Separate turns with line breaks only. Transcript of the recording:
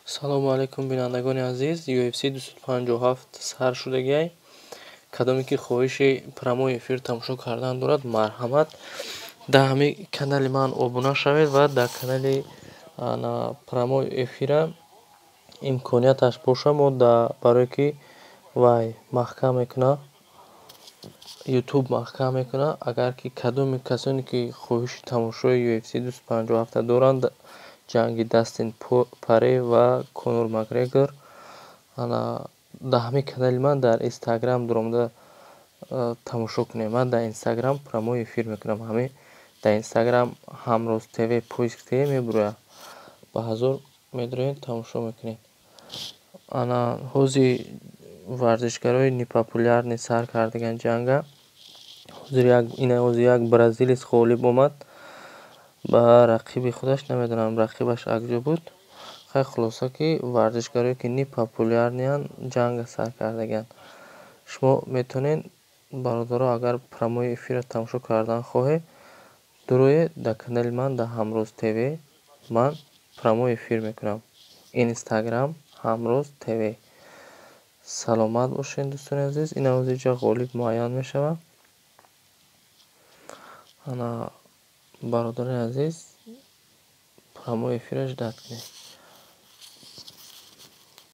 Салому алайкум, бинандагони азиз. UFC 257 сар шудагиай. Кадоме ки хоҳиши прямой эфир тамошо кардан дорад, марҳамат, дар ҳамин канали ман обуна шавед ва дар канали прямой эфира имконияташ боша, мо барое ки вай маҳкам мекуна, Ютуб маҳкам мекуна. Агар ки кадоме касоне ки хоҳиши тамошои UFC 257 доранд, ҷанги Дастин Порье ва Конор Макгрегор, ана дар ҳамин канали ман дар Инстаграм дуромада тамошо кунед. Ман дар Инстаграм прямой эфир мекунам. Ҳамин дар Инстаграм «Ҳамроз ТВ» поиск кунед, мебурояд. Ба ҳазор медуроед, тамошо мекунед. Ана ҳози варзишгарои непопулярный сар кардагианд ҷанга. Ҳозир ина ҳозир як бразилец ғолиб омад ба рақиби худаш. Намедонам, рақибаш акҷо буд. Хай, хулоса, ки варзишгарое ки непопулярный анд, ҷанга сар кардагианд. Шумо метавонед, бародаро, агар прямой эфирро тамошо кардан хоҳед, дуроед дар канали ман, дар «Ҳамроз ТВ» ман прямой эфир мекунам. Инстаграм «Ҳамроз ТВ». Саломат бошед, дӯстони азиз. Ина ҳозир ҷа ғолиб муайян мешавад. Ана, бародарони азиз, прямой эфирро ждать кунед.